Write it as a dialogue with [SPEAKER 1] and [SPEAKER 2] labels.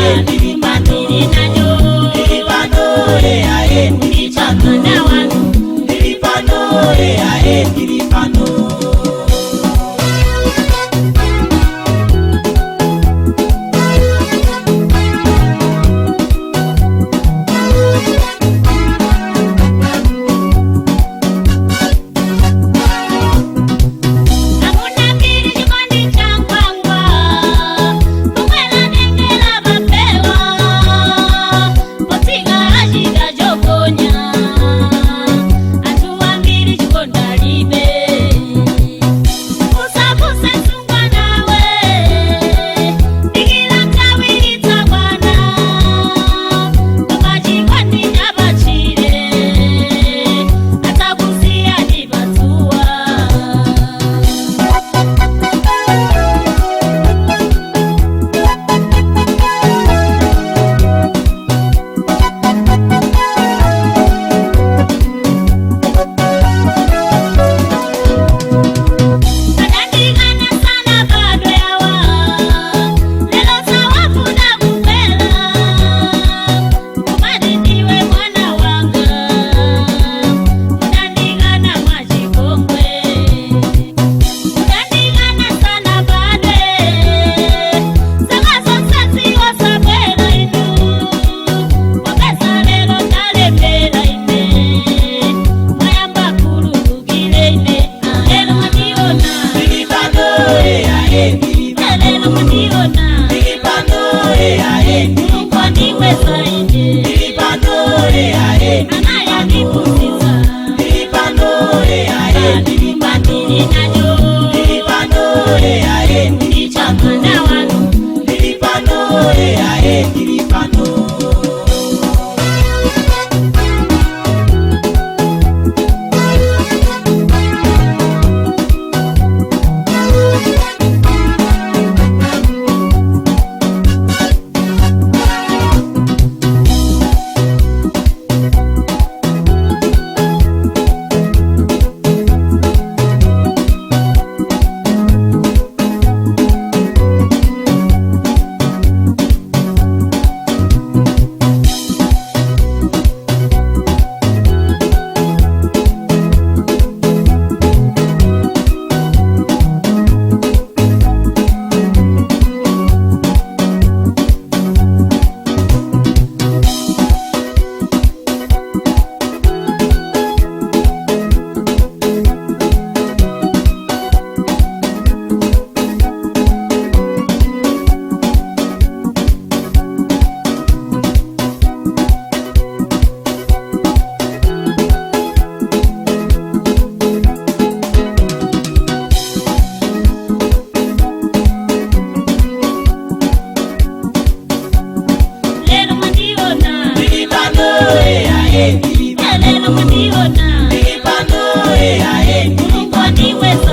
[SPEAKER 1] ae, ndili pano, ndili pano, e ae, ndili pano, ndili pano, e ae, ndili pano. Ndili pano, e ae, ndili pano, ndili pano, e ae, ndili pano, ndili pano, e ae, ndili pano, e ae, ndili pano, ndili pano, e ae, ndili pano, ndili pano, e ae, ndili pano. Ndili pano, e ae, ndili pano, ndili pano, e ae, ndili pano,